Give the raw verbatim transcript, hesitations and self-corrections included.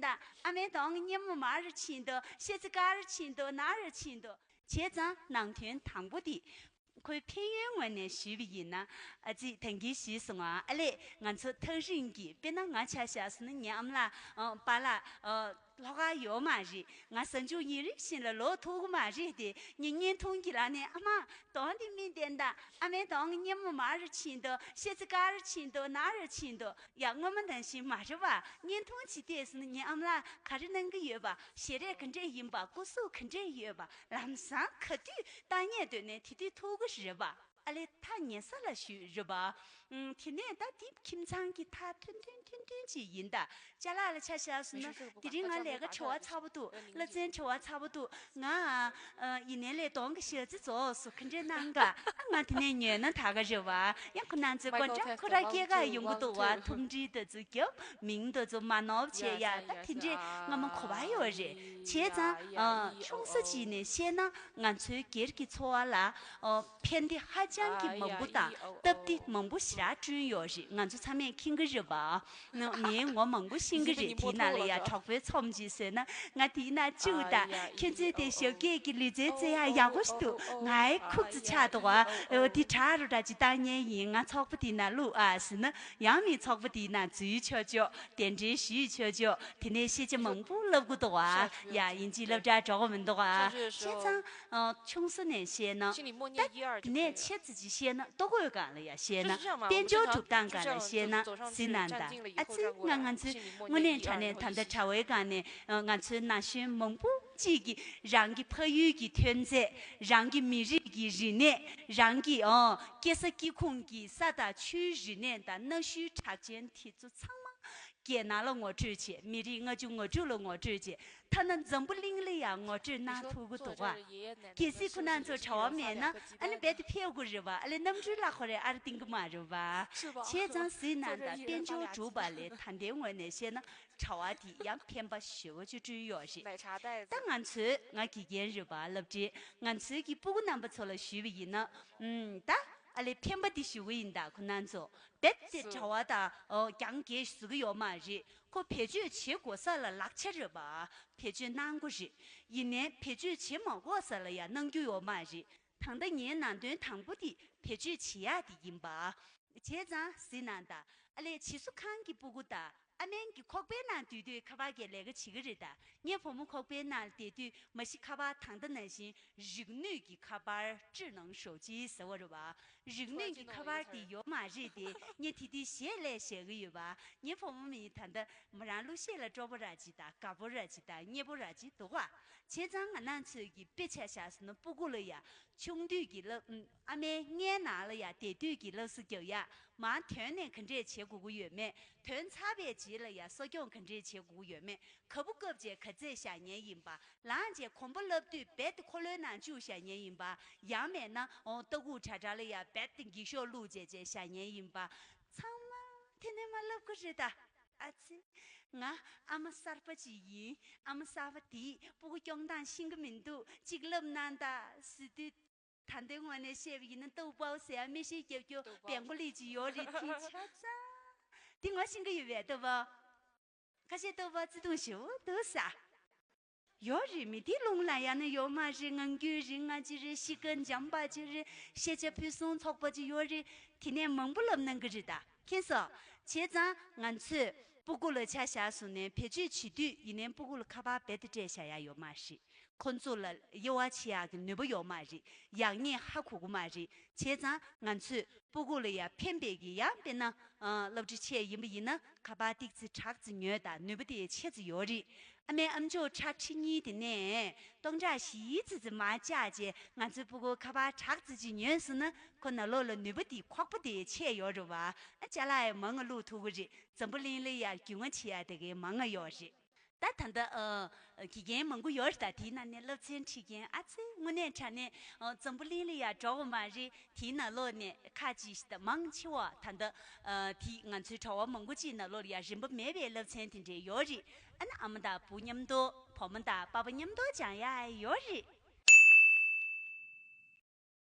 ད་ཨ་མའི་གདོང་གི་སྙེ་མོ་མར་རུ་ཕྱིན་འདུག་ཤེལ་རྩེ་དཀར་རུ་ཕྱིན་འདུག་ནག་རུ་ཕྱིན་འདུག་བྱས་ཙང་ནང་དོན་དང་པོ་དེ། ཁོའི་ཕན་ཡོན་ངོས་ནས་ཞུས་པ་ཡིན་ན། ཨ་ཙི་ད་གིན་ཞུས་སོང་ང་། ཨ་ལས་ང་ཚོ་ཐག་རིང་གི་དཔེར་ན་ང་ཆ་བཞག་སོང་ན་ངའི་ཨ་མ་ལགས་ཨ་པཱ་ལགས་ཨ་ལྷོ་ཁ་ཡོད་མ་རེད། ང་གཟའ་མཇུག་ཉིན་རེ་བཞིན་ལ་ལོག་ཐུབ་ཀྱི་མ་རེད་དེ། ངས་བརྙན་ཐུང་གི་ལ་ནས་ཨ་མ་གདོང་འདི་སྨིན་བསྟན་ད། ཨ་མའི་གདོང་གི་སྙེ་མོ་མར་རུ་ཕྱིན་འདུག་ཤེལ་རྩེ་དཀར་རུ་ཕྱིན་འདུག་ནག་རུ་ཕྱིན་འདུག་ཡ་སྔོན་མ་ནང་བཞིན་མ་རེད་བ། བརྙན་ཐུང་ཅིག་བལྟས་སོང་ན་ངའི་ཨ་མ་ལགས་ག་རེ་གནང་གི་ཡོད་པ། ཞལ་རས་ག་འདྲས་ཡིན་པ། སྐུ་གཟུགས་ག་འདྲས་ཡོད་པ། ལམ་སང་ག་དུས་ལྟ་ཉན་འདོད་ནས་དེ་དུས་ཐུག་གི་རེད་བ། ཨ་ལས་ཐག་ཉེ་ས་ལ་ཞུས་རེད་བ། ཨུམ། དེ་ནས་ད་དེ་ཁྱིམ་ཚང་གི་ཐག་ཐུང་ཐུང་ཐུང་ཐུང་ཅིག་ཡིན་ད། ཅ་ལག་ལ་ཆ་བཞག་སོང་ན་དེ་རིང་ང་ལས་ཀ་བྲེལ་བ་ཚ་པོ་འདུག་སློབ་ཚན་བྲེལ་བ་ཚ་པོ་འདུག་ང་ཨ་ཡིན་ནའི་ལས་གདོང་གི་ཞལ་རྩེ་རྫོགས་སོང་། ག་འདྲས་གནང་ག་ང་དེ་ནས་ཉོས་ན་ད་ག་རེད་བ། ཡང་ཁོ་ན་ཚོས་སྒོ་འགྲམ་ཁོ་ར་སྐྱེས་ག་ཡོང་གི་འདུག་བ། ཐུམ་སྒྲིལ་དེ་ཚོ་རྒྱབ། མིང་དེ་ཚོ་མ་ནོར་བྱས་ཡ། ད་དེ་འདྲས་སྔ་མ་གོ་བ་ཡོད་རེད། བྱས་ཙང་ཨ་ཆུང་ས་ཅིག་ནས་བཤད་ན་ང་ཚོའི་སྒེར་གྱི་འཚོ་བ་ལ་ཨ་ཕན་བདེ་ཧ་ཅང་གི་མང་པོ་དང་སྟབས་བདེ་མང་པོ་ཞེ་དྲག་བསྐྲུན་ཡོད་རེད། ང་ཚོ་ཚང་མས་མཁྱེན་གྱི་རེད་བ། ངས་ངོ་མང་པོ་ཤེས་ཀྱི་རེད། དེའི་ནང་ལ་ཡ་གྲོགས་པོའི་ཚོམས་ཅིག་བཟོས་ན་ང་དེའི་ནང་བཅུག་ད། ཁྱོད་ཚོས་དེ་ཞབས་སྐྱེས་ཀྱི་ལུས་རྩལ་རྩེ་ཡ་ཡག་པོ་ཞིག་འདུག་ང་ཨེ་ཁུག་ཙི་ཆགས་འདུག་ཨ། འོ་དེ་དྲག་རུ་འདྲ་ཅིག་བཏང་མཁན་ཡིན། ང་ཚོགས་པ་དེའི་ནང་བླུག་ཨ་ཟེར་ན་ཡང་མི་ཚོགས་པ་དེའི་ནང་འཛུལ་ཆོག་ཆོག་གདན་འདྲེན་ཞུས་ཆོག་ཆོག་དེ་ནས་ཤེས་བྱ་མང་པོ་བསླབ་དགོས་འདུག་ཨ། ཡ་ཡིན་གཅིག་སློབ་གྲྭ་འགྲོ་དགོས་མི་འདུག་ཨ། བྱས་ཙང་ཨ་ཆུང་ས་ནས་བཤད་ན་ད་དེ་ནས་ཆེ་ཙི་ཅིག་བཤད་ན་ལྟོ་གོས་སྒང་ལ་ཡ་བཤད་ན་དཔལ་འབྱོར་སྒྲུབ་སྟངས་སྒང་ལ་བཤད་ན་ཟིན་ན་ད། ཨ་ཙི་ང་ང་ཚོའི་དངོས་གནས་དྲང་གནས་ད་ལྟ་དྲ་བའི་སྒང་ནས་ང་ཚོའི་ན་གཞོན་མང་པོ་གཅིག་གིས་རང་གི་ཕ་ཡུལ་གྱི་ཐོན་རྫས། རང་གི་མི་རིགས་ཀྱི་རིག་གནས། རང་གི་ཨང་སྐྱེ་ས་སྐྱེ་ཁུངས་ཀྱི་ས་དང་ཆུའི་རིག་གནས་དང་གནའ་ཤུལ་གྲགས་ཅན་དེ་ཚོ་ཚང་མ་རྒྱལ་ནང་ལ་ངོ་སྤྲོད་བྱས། མི་རིགས་ལྔ་བཅུ་ང་དྲུག་ལ་ངོ་སྤྲོད་བྱས། ཐ་ན་འཛམ་བུ་གླིང་ལ་ཡང་ངོ་སྤྲོད་གནང་ཐུབ་ཀྱི་འདུག་ག་གལ་སྲིད་ཁོ་རང་ཚོ་གྲྭ་བ་མེད་ན་ཨ་ནི་རྦད་དེ་ཕེབས་དགོས་རེད་བ། ཨ་ལས་གནམ་གྲུའི་གླ་འཁོར་རེ་ཨ་རི་བཏིང་གི་མ་རེད་བ། བྱས་ཙང་ཟིན་ན་ད་དཔལ་འབྱོར་སྒྲུབ་པ་ལས་ད་ལྟའི་ངོས་ནས་བཤད་ན། གྲྭ་བ་དེ་ཡང་ཕན་པ་ཞེ་པོ་ཅིག་བསྐྲུན་ཡོད་རེད། ད་ང་ཚོས་ང་དགེ་རྒན་རེད་པ། སློབ་གྲྭའི་ང་ཚོའི་གི་སྤུ་གུ་རྣམ་པ་ཚོ་ལ་ཞུས་པ་ཡིན་ན། ཨུམ། ད་ཨ་ལས་ཕན་པ་དེ་ཞུ་གི་ཡིན། ད་ཁོ་རྣམ་ཚོ་རྦད་དེ་གྲྭ་བ་དང་ཨོ་རྒྱང་རྒྱས་ཟེར་གི་ཡོད་མ་རེད། ཁོ་བེད་སྤྱོད་བྱེད་དགོས་ས་ལ་ལག་ཆ་རེད་པ། བེད་སྤྱོད་གནང་དགོས་རེད། ཡིན་ནའི་བེད་སྤྱོད་བྱེད་མ་དགོས་ས་ལ་ཡང་གནང་རྒྱུ་ཡོད་མ་རེད། ད་ལྟ་ངའི་ནང་དོན་དང་པོ་དེ་བེད་སྤྱོད་བྱེད་ཡག་དེ་ཡིན་པ། བྱས་ཙང་ཟིན་ན་ད་ཨ་ལས་བྱིས་གསོ་ཁང་གི་སྤུ་གུ་དང་ཨ་མན་གྱི་ཁོག་པའི་ནང་སྡོད་དུས་ཁ་པར་གྱི་ལས་ཀ་བྱེད་ཀྱི་རེད། ད་ངའི་བུ་མོ་ཁོག་པའི་ནང་བསྡད་དུས་མ་གཞི་ཁ་པར་ད་ལྟ་ནང་བཞིན་རིག་ནུས་ཀྱི་ཁ་པར། 智能手机ཟེར་བ་རེད་བ། རིག་ནུས་ཀྱི་ཁ་པར་དེ་ཡོད་མ་རེད་དེ། ངས་དེ་དུས་གཞས་ལས་བཤད་ཀྱི་ཡོད་པ། ངའི་བུ་མོ་མི་ད་ལྟ་མོ་རང་གླུ་གཞས་ལ་སྤྲོ་པོ་ར་ཅིག་དང་དགའ་པོ་ར་ཅིག་དང་མཉེས་པོ་ར་ཅིག་འདུག་ག་བྱས་ཙང་ང་རང་ཚོས་ཀྱི་དཔེ་ཆ་བཞག་ཟེར་ན་སྤུ་གུ་ལ་ཡ། ཆུང་དུས་ཀྱི་སློབ། ཨ་མའི་མངལ་ནང་ལ་ཡ་བསྡད་དུས་ཀྱི་སློབ་གསོ་རྒྱག་ཡ། མར་ཐོན་ནས་ག་འདྲས་བྱེད་དགོས་ཀྱི་ཡོད་མེད། ཐོན་ཚར་བའི་རྗེས་ལ་ཡ་གསོ་སྐྱོང་ག་འདྲས་བྱེད་དགོས་ཀྱི་ཡོད་མེད། ག་པུ་བཀབ་བྱས་ག་ཚད་བཞག་མཁན་ཡིན་པ། ལངས་བྱས་གོམ་པ་བརླབ་དུས་རྦད་དེ་འཁོར་ལོའི་ནང་བཅུག་བཞག་མཁན་ཡིན་པ། ཡང་མེད་ན་འོ་ལྟག་ཁུག་དྲ་དྲ་ལ་ཡ་རྦད་དེ་འགྱིག་ཤོག་བླུགས་བྱས་བྱས་བཞག་མཁན་ཡིན་པ། ཚང་མ་དེ་ནས་མར་བསླབ་ཀྱི་རེད་ད། ཨ་ཙི། ང་ཨ་མ་གསར་པ་ཅིག་ཡིན། ཨ་མ་གསར་པ་དེས་སྤུ་གུ་སྐྱོང་སྟངས་ཤེས་ཀྱི་མི་འདུག་ཅིག་བསླབ་གནང་དང་ཟེར་དུས། ད་ལྟའི་ངོས་ནས་བཤད་པ་ཡིན་ན་ཏོའུ་པའོ་ཟེར་ཡ་མིག་ཤེལ་རྒྱབ་རྒྱུ་བེང་གོ་ལི་ཅིག་ཡོད་རེད། དེ་ཆ་ཚང་དེ་ངོ་ཤེས་ཀྱི་ཡོད་པས། ཏོའུ་པའོ། ཁ་ཤས་ཏོའུ་པའོ་བརྩེ་དུང་ཞེ་པོ་འདུག་ས། ཡོད་རེད། མི་དེ་རླུང་ལ་ཡ་ན་ཡོད་མ་རེད། ངང་རྒྱུད་རིང་ང་ཅིག་རེད། གཤིས་ཀ་འཇམ་པ་ཅིག་རེད། ཤེས་བྱ་ཕུན་སུམ་ཚོགས་པ་ཅིག་ཡོད་རེད། དེ་ནས་མང་པོ་བསླབ་གནང་གི་རེད་ད། མཁྱེན་སོང་། བྱས་ཙང་ང་ཚོས་སྤུ་གུ་ལ་ཆ་བཞག་སོང་ནས་བེད་སྤྱོད་བྱེད་དུས་ཡིན་ནའི་སྤུ་གུ་ལ་ཁ་པར་རྦད་དེ་སྤྲད་བཞག་ཡ་ཡོད་མ་རེད། ཁོ་ཚོ་ལ་དབྱེ་བ་ཕྱེ་ཡག་གི་ནུས་པ་ཡོད་མ་རེད། ཡག་ཉེས་ཧ་གོ་གི་མ་རེད། བྱས་ཙང་ང་ཚོས་སྤུ་གུ་ལ་ཡ་ཕན་པའི་གི་ཡང་དཔེར་ན་ཨ་སློབ་གྲྭ་ཆེད་ཡིན་པ་ཡིན་ན་ཁ་པར་ཏིག་ཙི་དྲག་ཙི་ཉོས་དང་ནུས་པ་དེ་ཆེ་ཙི་ཡོད་རེད། ཨ་མའི་ཨམ་ཅོག་ཁྲ་ཁྲི་གཉིས་དེ་ནས་སྟོང་ཕྲག་བཞི་ཙི་ཙི་མར་བཅག་བྱས་ང་ཚོའི་སྤུ་གུ་ཁ་པར་དྲག་ཙི་ཅིག་ཉོས་སོང་ན་ཁོ་ནང་ལོགས་ལ་ནུས་པ་དེ་ཁོག་པ་དེ་ཆེ་ཡོད་རེད་བ། ཨ་ཅ་ལག་ཡང་མང་ང་བླུག་ཐུབ་གི་རེད། འཛམ་བུ་གླིང་ལ་ཡ་རྒྱུས་མངའ་ཆེ་ཡ་དེ་གའི་མང་ང་ཡོད་རེད། ད་ད་ལྟ་ཨ་དགེ་རྒན་མང་པོ་ཡོད་རེད། ད་དེའི་ནང་ནས་སློབ་ཚན་ཁྲིད་མཁན་ཨ་ཙི་དངོས་གནས་དྲང་གནས་ཨ་འཛམ་བུ་གླིང་ལ་ཡ་འགྲོ་བ་མ་རེད། དེའི་ནང་ལོགས་ནས་ཁ་ཅིག་ཞིག་ད་མང་ཆེ་བ་ད་ལྟ་ཨ་དེ་ང་ཚོའི་གྲྭ་བ་མང་པོ་ཅིག་ནང་ལོགས་ལ་ཡ་རིན་པ་མེད་པའི་སློབ་ཚན་དེ་འདྲས་ཡོད་རེད། ཨ་ནི་ཨ་མ་དང་བུ་མཉམ་དུ་བུ་མོ་དང་པ་ཕ་མཉམ་དུ་སྦྱང་ཡ་ཡོད་རེད།